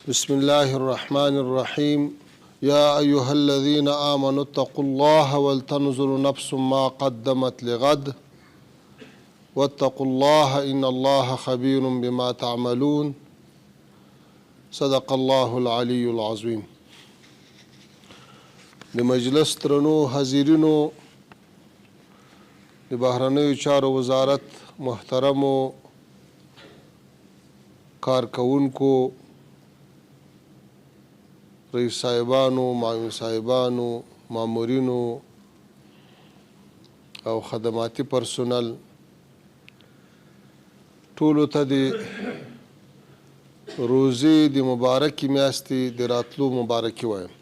بسم الله الرحمن الرحيم يا أيها الذين آمنوا اتقوا الله ولتنظر نفس ما قدمت لغد واتقوا الله إن الله خبير بما تعملون صدق الله العلي العظيم. د مجلس درنو حاضرینو، د بهرنیو چارو وزارت محترمو کارکوونکو، رئیس صاحبانو، معاون صاحبانو، مامورینو او خدماتي پرسونل، ټولو ته د روزې د مبارکې میاشتې د راتلو مبارکي وایم.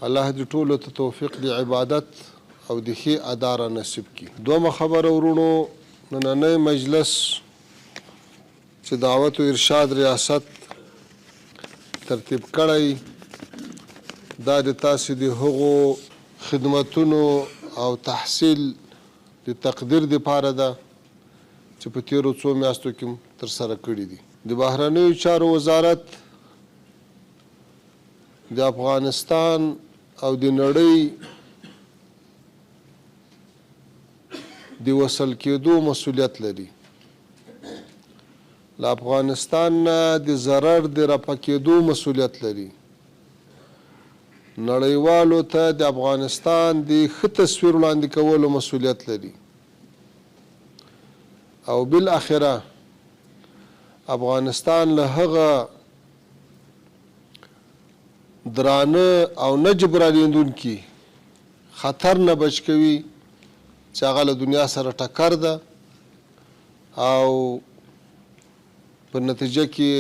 الله دې ټولو ته توفیق د عبادت او د ښې ادا را نصیب کړي. دومه خبره وروڼو، نننی مجلس چې دعوت و ارشاد ریاست ترتیب کړی، دا د تاسې د هغو خدمتونو او تحصیل د تقدیر دپاره ده چې په تیرو څو میاشتو کې ترسره کړي دي. د بهرنیو چارو وزارت د افغانستان او د نړۍ د وصل کېدو مسولیت لري. له افغانستان نه د ضرر د رفع کېدو مسولیت لري. نړیوالو ته د افغانستان د ښه تصویر وړاندې کولو مسولیت لري او بالاخره افغانستان له هغه درانه او نه جبرانېدونکي خطر نه بچ کوي چې هغه له دنیا سره ټکر ده او په نتیجه کې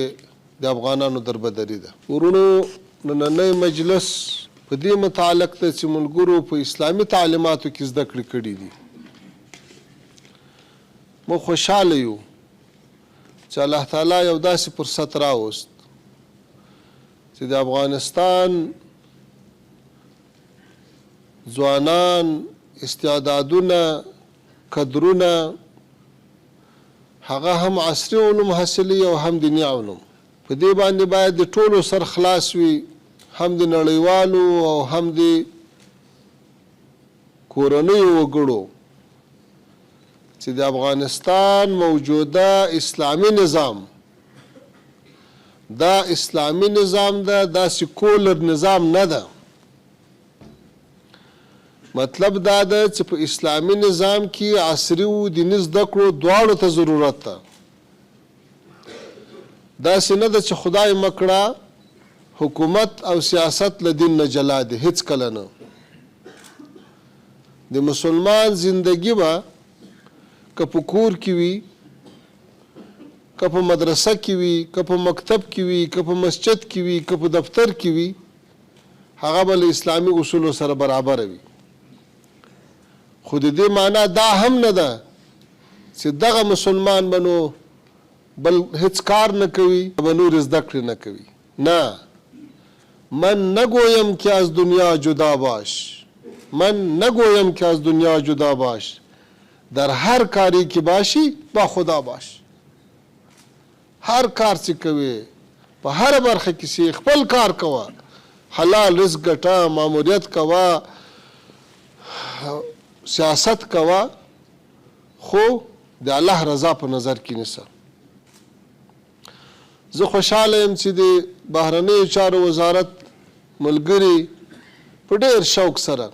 د افغانانو دربدري ده. وروڼو، نننی مجلس په دې متعلق دی چې ملګرو په اسلامي تعلیماتو کې زده کړې کړې دي. موږ خوشحاله یو چې الله تعالی یو داسې فرصت راوست چې د افغانستان ځوانان، استعدادونه، کدرونه هغه هم عصري علوم حاصلوي او هم دیني علوم. په دې باندې باید د ټولو سر خلاص وي، هم د نړیوالو او هم د کورنیو وګړو، چې د افغانستان موجوده اسلامي نظام دا اسلامي نظام ده، دا سیکولر نظام نه ده. مطلب دا ده چې په اسلامي نظام کې عصري او دیني زده کړو دواړو ته ضرورت ده. داسې نه ده چې خدای مه کړه حکومت او سیاست له دین نه جلا دي، هیڅکله نه. د مسلمان زندګي به که په کور کې وي، که په مدرسه کې وي، که په مکتب کې وي، که په مسجد کې وي، که په دفتر کې وي، هغه به له اسلامي اصولو سره برابره وي. خو د دې معنا دا هم نه ده چې دغه مسلمان به نو بل هیڅ کار نه کوي، به نورې زده کړې نه کوي. نه، من نګویم که از دنیا جدا باش، من نګویم که از دنیا جدا باش، در هر کاری که باشی با خدا باش. هر کار چې کوې، په هره برخه کې چې خپل کار کوه، حلال رزق ګټه، ماموریت کوه، سیاست کوه، خو د الله رضا په نظر کې نیسه. زه خوشحاله یم چې د بهرنیو چارو وزارت ملګري په ډېر شوق سره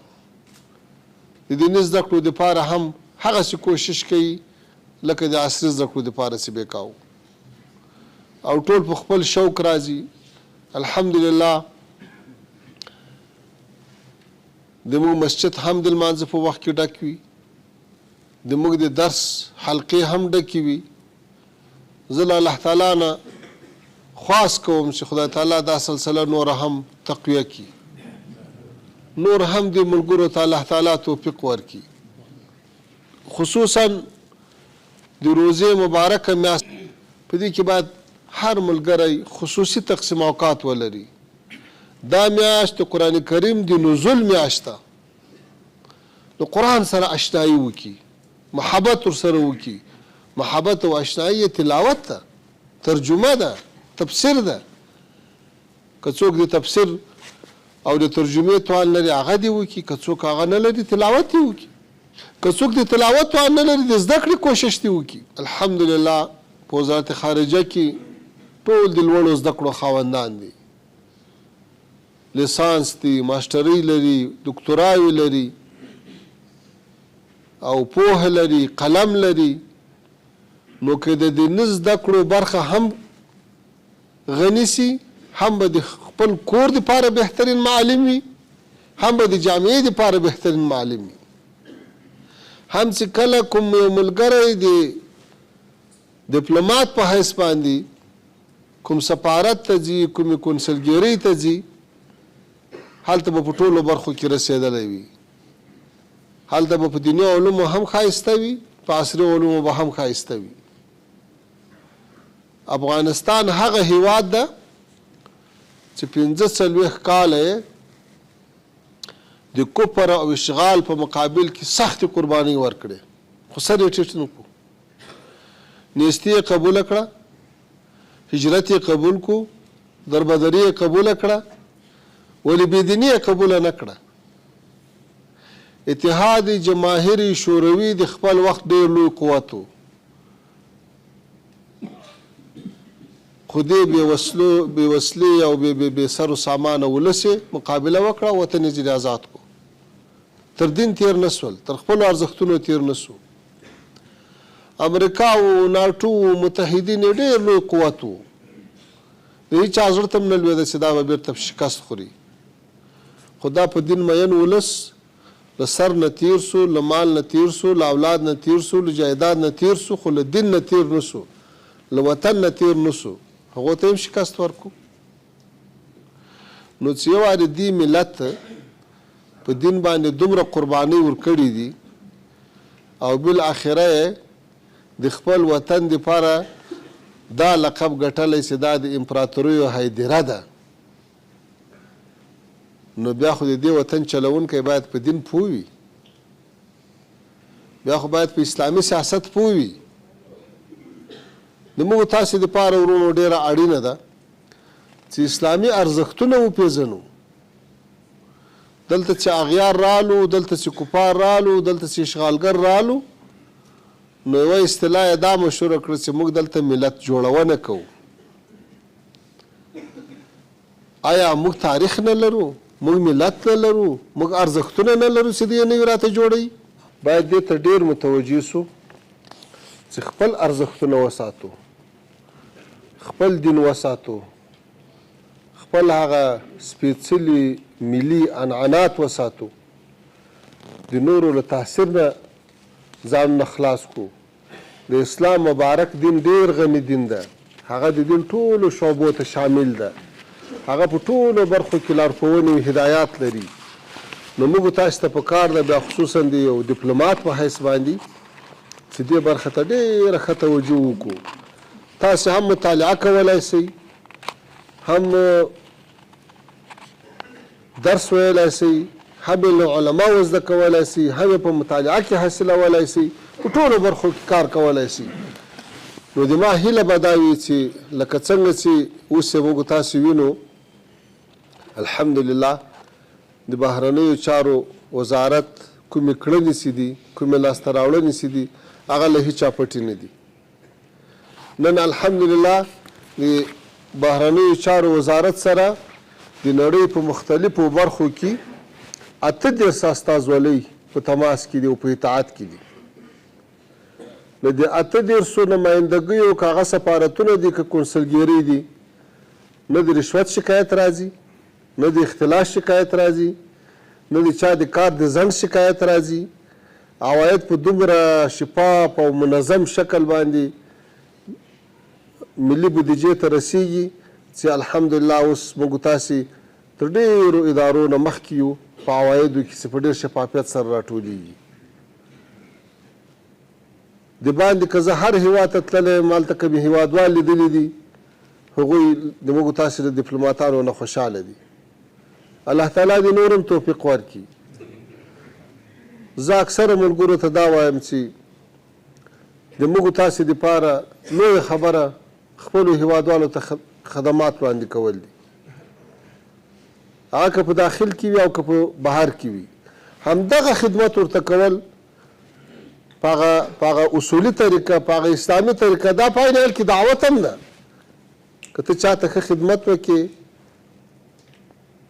د دیني زده کړو دپاره هم هغسې کوشش کوي لکه د عصري زده کړو دپاره چې به یې کاوه، او ټول په خپل شوق راځي. الحمدلله د موږ مسجد هم د لمانځه په وخت کې ډک وي، د موږ د درس حلقې هم ډکې وي. زه له الله تعالی نه خواست کوم چې خدای تعالی دا سلسله نوره هم تقویه کړي، نور هم دې ملګرو ته الله تعالی توفیق ورکړي. خصوصا د روزې مبارکه میاشت، په دې کې باید هر ملګری خصوصي تقسیم اوقات ولري. دا میاشت د قرآن کریم د نزول میاشت ده، د قرآن سره اشنایي وکړي، محبت ورسره وکړي. محبت او اشنایي یې تلاوت ده، ترجمه ده، تفسیر ده. که څوک د تفسیر او د ترجمې توان لري هغه دې وکړي، که څوک هغه نه لري تلاوت دې وکړي، که څوک د تلاوت توان نه لري د زده کړې کوشش دې وکړي. الحمدلله په وزارت خارجه کې ټول د لوړو زده کړو خاوندان دي، لیسانس دي، ماسټرۍ لري، دوکتوراوې لري او پوهه لري، قلم لري. نو که د دیني زده کړو برخه هم غني سي، هم به د خپل کور دپاره بهترین معلم وي، هم به د جامعې دپاره بهترین معلم وي. هم چې کله کوم یو ملګری د دیپلومات په حیث باندې کوم سفارت ته ځي، کومې کونسلګیرۍ ته ځي، هلته به په ټولو برخو کې رسېدلی وي. هلته به په دیني علومو هم ښایسته وي، په عصري علومو به هم ښایسته وي. افغانستان هغه هیواد ده چې 45 کاله یې د کفر او اشغال په مقابل کې سختې قربانۍ ورکړې، خو سر یې ټیټ نه کړو. نیستي یې قبوله کړه، هجرت یې قبول کړو، دربدري یې قبوله کړه، ولې بېدیني یې قبوله نه کړه. اتحاد جماهیر شوروي د خپل وخت ډېر لوی قوت و، خو دې بې وسلو، بې وسلې او بې بې بې سر و سامانه ولس یې مقابله وکړه او وطن یې ځینې ازاد کړو. تر دین تېر نه شول، تر خپلو ارزښتونو تېر نه شو. امریکا و ناټو و متحدین یې ډېر لوی قوت و، د هیچا زړه ته هم نه لوېده چې دا به بېرته شکست خوري. خو دا په دین مین ولس له سر نه تېر شو، له مال نه تېر شو، له اولاد نه تېر شو، له جایداد نه تېر شو، خو له دین نه تېر نه شو، له وطن نه تېر نه شو، هغو ته یې هم شکست ورکړو. نو چې یو وارې دې ملت په دین باندې دومره قربانۍ ورکړې دي او بالاخره یې د خپل وطن دپاره دا لقب ګټلی چې دا د امپراتوریو هیدیره ده، نو بیا خو د دې وطن چلوونکی باید په دین پوه وي، بیا خو باید په اسلامي سیاست پوه وي. د موږ تاسې دپاره وروڼو ډېره اړینه ده چې اسلامي ارزښتونه وپېژنو. دلته چې اغیار رالو، دلته چې کفار رالو، دلته چې اشغالګر رالو، نو یوه اصطلاح یې دا مشهوره کړه چې موږ دلته ملت جوړونه کوو. آیا موږ تاریخ نه لرو؟ موږ ملت نه لرو؟ موږ ارزښتونه نه لرو چې دوی یې نوي راته جوړوي؟ باید دې ته ډېر متوجه شو چې خپل ارزښتونه وساتو، خپل دین وساتو، خپل هغه سپېڅلي ملي عنعنات وساتو، د نورو له تاثیر نه ځانونه خلاص کړو. د اسلام مبارک دین ډېر غني دین ده، هغه د دین ټولو شعبو ته شامل ده، هغه په ټولو برخو کې لارښوونې او هدایات لري. نو موږ تاسو ته په کار ده، بیا خصوصا د یو دیپلومات په حیث باندې، چې دې برخه ته ډېره ښه توجه وکړو. تاسو هم مطالعه کولای شئ، هم درس ویلای شئ، هم یې له علماوو زده کولای شئ، هم یې په مطالعه کې حاصلولای شئ، په ټولو برخو کې کار کولای شئ. نو د ما هیله به دا وي چې لکه څنګه چې اوس یې موږ تاسې وینو، الحمدلله د بهرنیو چارو وزارت کومې کړنې چې دي، کومې لاسته راوړنې چې دي، هغه له هیچا پټې نه دي. نن الحمدلله د بهرنیو چارو وزارت سره د نړۍ په مختلفو برخو کې 38 استازولۍ په تماس کې دي او په اطاعت کې دي. له دې 38 نمایندګیو که هغه سفارتونه دي که کونسلګیرۍ دي، نه د رشوت شکایت راځي، نه د اختلاس شکایت راځي، نه د چا د کار د ځنډ شکایت راځي. عواید په دومره شفاف او منظم شکل باندې ملي بودیجې ته رسیږي چې الحمدلله اوس موږ تاسې تر ډېرو ادارو نه مخکې یو په عوایدو کې چې په ډېر شفافیت سره راټولېږي. د باندې که زه هر هیواد ته تللی یم، هلته که مې هیوادوال لیدلي دي، هغوی د موږ تاسې له دیپلوماتانو نه خوشحاله دي. الله تعالی دې نور هم توفیق ورکړي. زه اکثره ملګرو ته دا وایم چې د موږ تاسې دپاره لویه خبره خپلو هیوادوالو ته خدمات وړاندې کول دي. هغه که په داخل کې وي او که په بهر کې وي، همدغه خدمت ورته کول په هغه په هغه اصولي طریقه، په هغه اسلامي طریقه، دا په عین حال کې دعوت هم ده. که ته چاته ښه خدمت وکړې،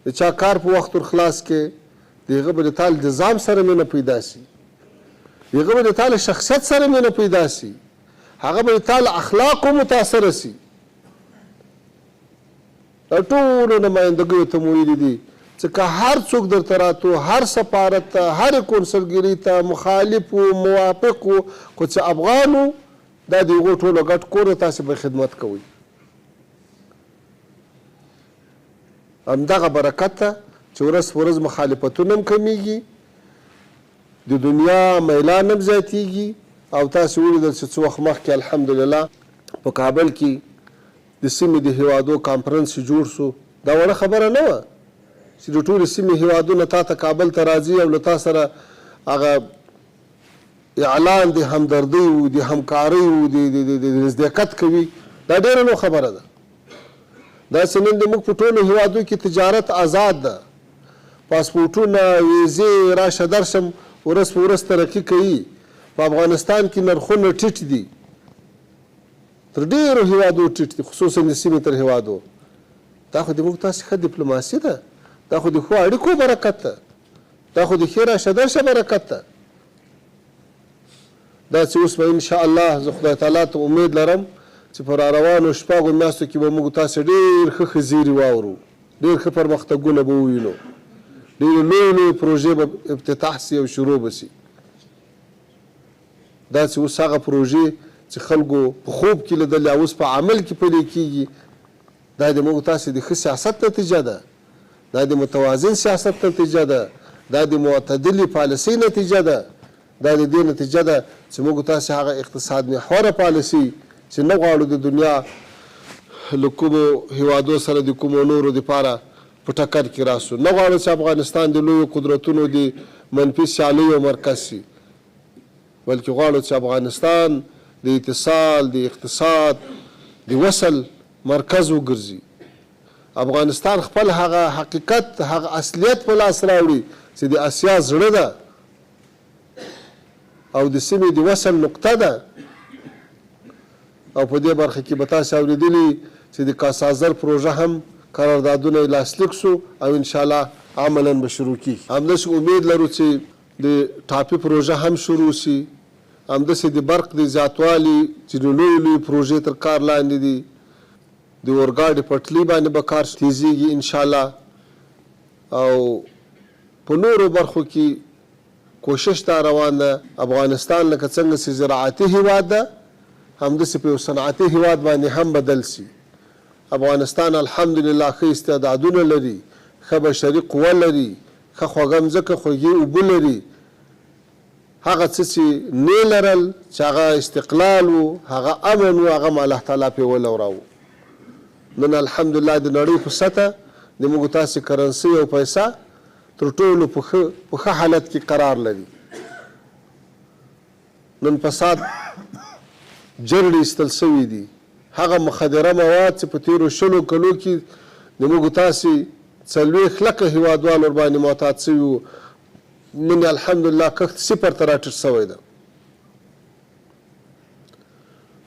د چا کار په وخت ور خلاص کړې، د هغه به د تا له نظام سره مینه پیدا شي، د هغه به د تا له شخصیت سره مینه پیدا شي، هغه به د تا له اخلاقو متاثره شي. دا ټولو نمایندګیو ته مو ویلي دي چې که هر څوک درته راتو، هر سفارت ته، هرې کونسلګیرۍ ته، مخالف وو، موافق وو، خو چې افغان وو، دا د هغو ټولو ګډ کور دی، تاسې به خدمت کوئ. همدغه برکت ده چې ورځ په ورځ مخالفتونه هم کمیږي، د دنیا میلان هم زیاتیږي. او تاسې ولیدل چې څه وخت مخکې الحمدلله په کابل کې د سیمې د هیوادو کانفرنس چې جوړ شو، دا وړه خبره نه وه چې د ټولې سیمې هیوادونه تا ته کابل ته راځي او له تا سره هغه اعلان د همدردۍ و، د همکارۍ و، د نزدېکت کوي، دا ډېره لویه خبره ده. داسې نن د موږ په ټولو هیوادو کې تجارت ازاد ده، پاسپورټونه، ویزې، راشه درشه ورځ په ورځ ترقي کوي. په افغانستان کې نرخونه ټیټ دي، تر ډېرو هیوادو ټیټ دي، خصوصا د سیمې تر هیوادو. دا خو د موږ تاسې ښه دیپلوماسي ده، دا خو د ښو اړیکو برکت ده، دا خو د ښې راشه درشه برکت ده. دا چې اوس به ان شاء الله زه خدای تعالی ته امید لرم چې په را روانو شپږو میاشتو کې به موږ تاسې ډېر ښه ښه زیري واورو، ډېر ښه پرمختګونه به ووینو، ډېرې لویې لویې پروژې به افتتاح سي او شروع به سي. دا چې اوس هغه پروژې چې خلکو په خوب کې لیدلې او اوس په عمل کې پلې کېږي، دا د موږ تاسې د ښه سیاست نتیجه ده، دا د متوازن سیاست نتیجه ده، دا د معتدلې پالیسۍ نتیجه ده، دا د دې نتیجه ده چې موږ تاسې هغه اقتصاد محوره پالیسي چې نه غواړو د دنیا له کومو هیوادو سره د کومو نورو دپاره په ټکر کې راسو، نه غواړو چې افغانستان د لویو قدرتونو د منفي سیالیو مرکز شي، بلکې غواړو چې افغانستان د اتصال، د اقتصاد، د وصل مرکز وګرځي. افغانستان خپل هغه حقیقت، هغه اصلیت په لاس راوړي چې د اسیا زړه ده او د سیمې د وصل نقطه ده. او په دې برخه کې به تاسې اورېدلي چې د کاسازر پروژه هم قراردادونه یې لاسلیک شو او انشاءالله عملاً به شروع کېږي. همداسې امید لرو چې د ټاپي پروژه هم شروع شي، همداسې د برق د زیاتوالي ځینې لویې لویې پروژې تر کار لاندې دي، د اورګاډي پټلۍ باندې به کار تیزیږي انشاءالله، او په نورو برخو کې کوشش دا روان ده. افغانستان لکه څنګه چې زراعتي هیواد ده، همداسې په یو صنعتي هیواد باندې هم بدل شي. افغانستان الحمدلله ښه استعدادونه لري، ښه بشري قوه لري، ښه خوږه مځکه، خوږې اوبه لري. هغه څه چې نۀ لرل، چې هغه استقلال وو، هغه امن وو، هغه هم الله تعالی پرې ولوراوو. نن الحمدلله د نړۍ په سطح د موږ تاسې کرنسۍ او پیسه تر ټولو په ښه په ښه حالت کې قرار لري. نن فساد جرړې ایستل شوې دي. هغه مخدره مواد چې په تېرو شلو کلو کې د موږ تاسې 40 لکه هېوادوال ورباندې معتاد شوي وو، نن یې الحمدلله کښت صفر ته راټیټ شوی ده.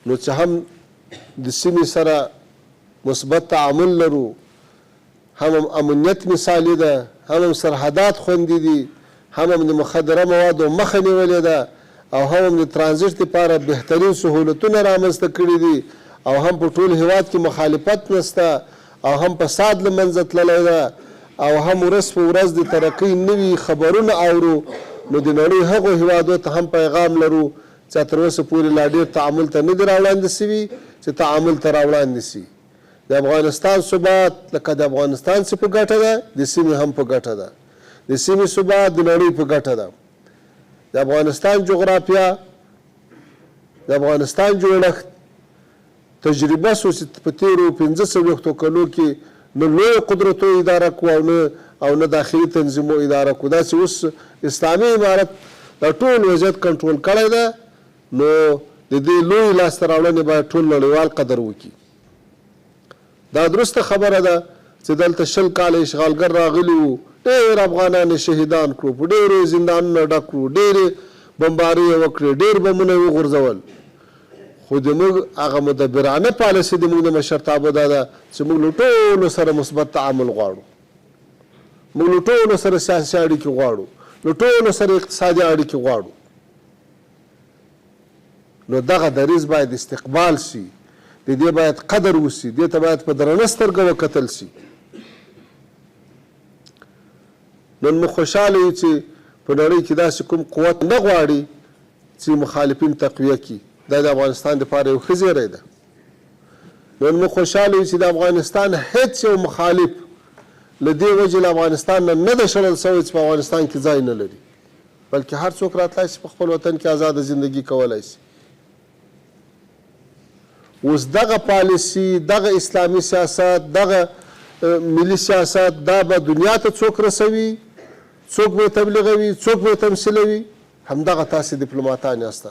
نو چې هم د سیمې سره مثبت تعامل لرو، هم هم امنیت مثالي ده، هم هم سرحدات خوندي دي، هم هم د مخدره موادو مخه نیولې ده او هم هم د ترانزیټ لپاره بهترین سهولتونه رامنځته کړي دي او هم په ټول هېواد کې مخالفت نشته او هم فساد له منځه تللی ده او هم ورځ په ورځ د ترقۍ نوي خبرونه اورو، نو د نړۍ هغو هېوادو ته هم پیغام لرو چې تر اوسه پورې لا ډېر تعامل ته نه دي راوړاندې شوي چې تعامل ته راوړاندې شي. د افغانستان ثبات لکه د افغانستان چې په ګټه ده، د سیمې هم په ګټه ده. د سیمې ثبات د نړۍ په ګټه ده. د افغانستان جغرافیا، د افغانستان جوړښت تجربه شو چې په تېرو 45 کلو کې نه لویو قدرتو اداره کو او نه او نه داخلي تنظیمو اداره کو. دا چې اوس اسلامي امارت دا ټول وضعیت کنټرول کړی ده، نو د دې لویې لاسته راوړنې باید ټول نړیوال قدر وکړي. دا درسته خبره ده چې دلته 20 کاله اشغالګر راغلي وو، ډېر افغانان یې شهیدان کړو، په ډېرو یې زندانونه ډک کړو، ډېرې بمبارۍ یې وکړې، ډېر بمونه یې وغورځول. خو د موږ هغه مدبرانه پالیسي د موږ د مشرتابه دا ده چې موږ له ټولو سره مثبت تعامل غواړو، موږ له ټولو سره سیاسي اړیکې غواړو، له ټولو سره اقتصادي اړیکې غواړو. نو دغه دریځ باید استقبال شي، د دې باید قدر وشي، دې ته باید په درنه سترګه وکتل شي. نن موږ خوشحاله یو چې په نړۍ کې داسې کوم قوت نه غواړي چې مخالفین تقویه کړي. دا د افغانستان دپاره یو ښه زیری ده. نن موږ خوشحاله یو چې د افغانستان هیڅ یو مخالف له دې وجې له افغانستان نه نه ده شړل شوی چې په افغانستان کې ځای نه لري، بلکې هر څوک راتلای شي په خپل وطن کې آزاده زندګي کولای شي. اوس دغه پالیسي، دغه اسلامي سیاست، دغه ملي سیاست، دا به دنیا ته څوک رسوي، څوک به یې تبلیغوي، څوک به یې تمثیلوي؟ همدغه تاسې دیپلوماتان یاست.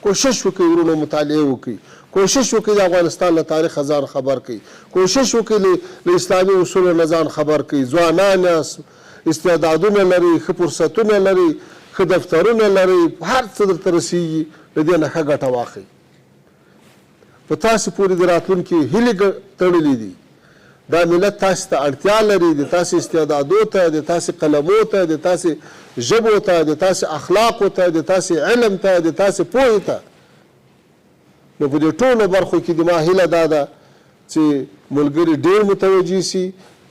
کوشش وکړئ وروڼو، مطالعه وکړئ، کوشش وکړئ د افغانستان له تاریخه ځان خبر کړئ، کوشش وکړئ له اسلامي اصولو نه ځان خبر کړئ. ځوانان یاست، استعدادونه لرئ، ښه فرصتونه لرئ، ښه دفترونه لرئ، هر څه درته رسیږي، له دې نه ښه ګټه واخلئ. په تاسې پورې د راتلونکي هیلې تړلې دي. دا ملت تاسې ته اړتیا لري، د تاسې استعدادو ته، د تاسې قلمو ته، د تاسې ژبو ته، د تاسې اخلاقو ته، د تاسې علم ته، د تاسې پوهې ته. نو په دې ټولو برخو کې د ما هیله دا ده چې ملګري ډېر متوجه سي.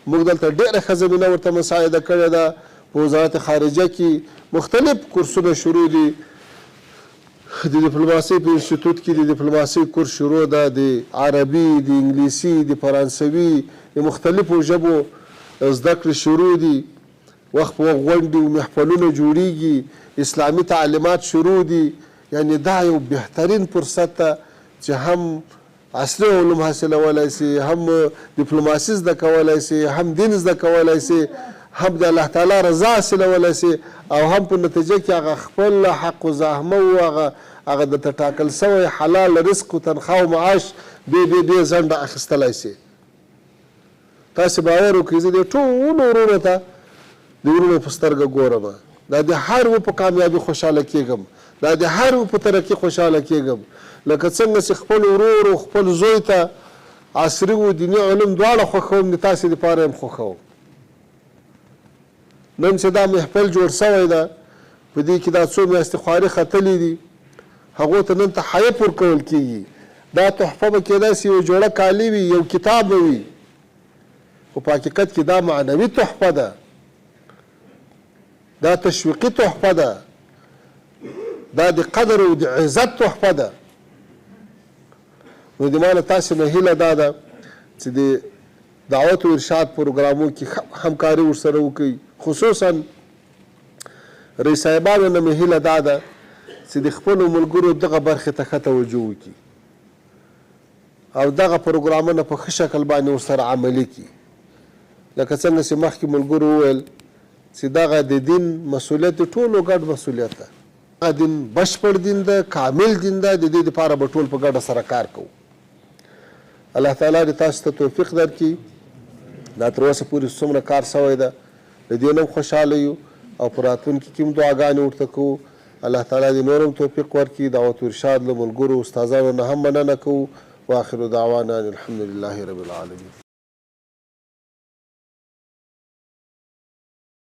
موږ دلته ډېره ښه زمینه ورته مساعده کړې ده. په وزارت خارجه کې مختلف کورسونه شروع دي. د دیپلوماسۍ په انسټیټیوټ کې د دیپلوماسۍ کورس شروع ده، د عربي، د انګلیسي، د فرانسوي، د مختلفو ژبو زده کړې شروع دي. وخت په وخت غونډې او محفلونه جوړیږي، اسلامي تعلیمات شروع دي. یعنې دا یو بهترین فرصت ده چې هم عصري علوم حاصلولای سي، هم دیپلوماسي زده کولای سي، هم دین زده کولای سي، هم د الله تعالی رضا حاصلولای سي، او هم په نتیجه کې هغه خپل حق و زحمه او هغه درته ټاکل سوی حلال رزق و تنخوا او معاش بې بې بې ځنډه اخیستلای سي. تاسې باور وکړئ، زه دې ټولو وروڼو ته د وروڼو په سترګه ګورم، دا د هر یو په کامیابي خوشحاله کېږم، دا د هر یو په ترقي خوشحاله کېږم. لکه څنګه چې خپل ورور او خپل زوی ته عصري و دیني علوم دواړه خوښوم، د تاسې دپاره یې هم خوښوم. نن چې دا محفل جوړ سوی ده، په دې کې دا څو میاشتې خواري ختلې دي، هغو ته نن تحایف ورکول کېږي. دا تحفه به کېدای شي یو جوړه کالي وي، یو کتاب به وي، خو په حقیقت کې دا معنوي تحفه ده، دا تشویقي تحفه ده، دا د قدر او د عزت تحفه ده. نو د ما له تاسې نه هیله دا ده چې د دعوت او ارشاد پروګرامو کې همکاري ورسره وکړئ. خصوصا رئیس صاحبانو نه مې هیله دا ده چې د خپلو ملګرو دغه برخې ته ښه توجه وکړي او دغه پروګرامونه په ښه شکل باندې ورسره عملي کړي. لکه څنګه چې مخکې ملګرو وویل چې دغه د دین مسؤلیت د ټولو ګډ مسؤلیت ده. دغه دین بشپړ دین ده، کامل دین ده، د دې دپاره به ټول په ګډه سره کار کوو. الله تعالی دې تاسو ته توفیق درکړي. دا تر اوسه پورې څومره کار سوی ده، له دې نه هم خوشحاله یو او په راتلونکي کې هم دعاګانې ورته کوو. الله تعالی دې نور هم توفیق ورکړي. دعوت ارشاد له ملګرو استادانو نه هم مننه کوو. واخر دعوانا ان الحمد لله رب العالمین.